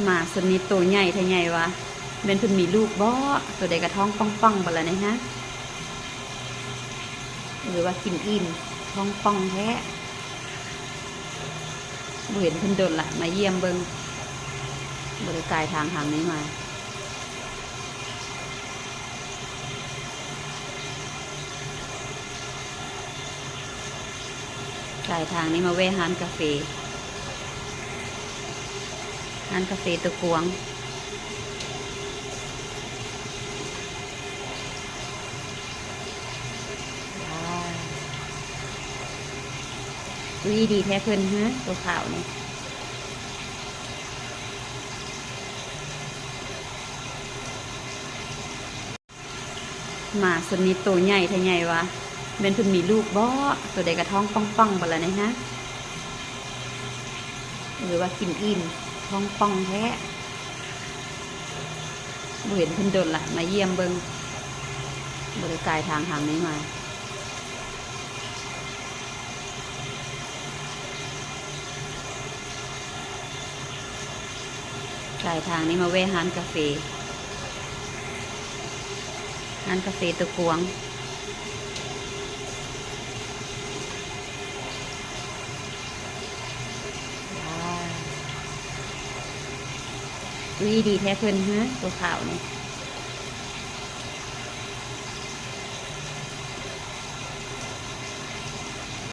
ໝາຊົນນີ້ໂຕໃຫຍ່ແທ້ໃຫຍ່ວ່າ ແມ່ນເພິ່ນມີລູກບໍ? ໂຕໃດກະທ້ອງປ່ອງໆ ເບິດລະນີ້ຮະ ຫຼືວ່າກິນອີ່ມທ້ອງປ່ອງແທ້. ບໍ່ເຫັນເພິ່ນດົນລະ ມາຢ້ຽມເບິ່ງ ບໍ່ໄດ້ກາຍທາງທາງນີ້ມາ. ກາຍທາງນີ້ມາແວ່ຮ້ານກາເຟ ຮ້ານກາເຟໂຕກວາງ. ອຸ້ຍ ດີແທ້ເພິ່ນເຮີ ໂຕຂາວນີ້. ໝາຊົນນີ້ໂຕໃຫຍ່ແທ້ໃຫຍ່ວ່າ ແມ່ນເພິ່ນມີລູກບໍ? ໂຕໃດກະທ້ອງປ່ອງໆ ເບິດລະນີ້ຮະ ຫຼືວ່າກິນອີ່ມທ້ອງປ່ອງແທ້. ບໍ່ເຫັນເພິ່ນດົນລະ ມາຢ້ຽມເບິ່ງ ບໍ່ໄດ້ກາຍທາງທາງນີ້ມາ. ກາຍທາງນີ້ມາແວ່ຮ້ານກາເຟ ຮ້ານກາເຟໂຕກວາງ. ອຸ້ຍ ດີແທ້ເພິ່ນເຮີ ໂຕຂາວນີ້.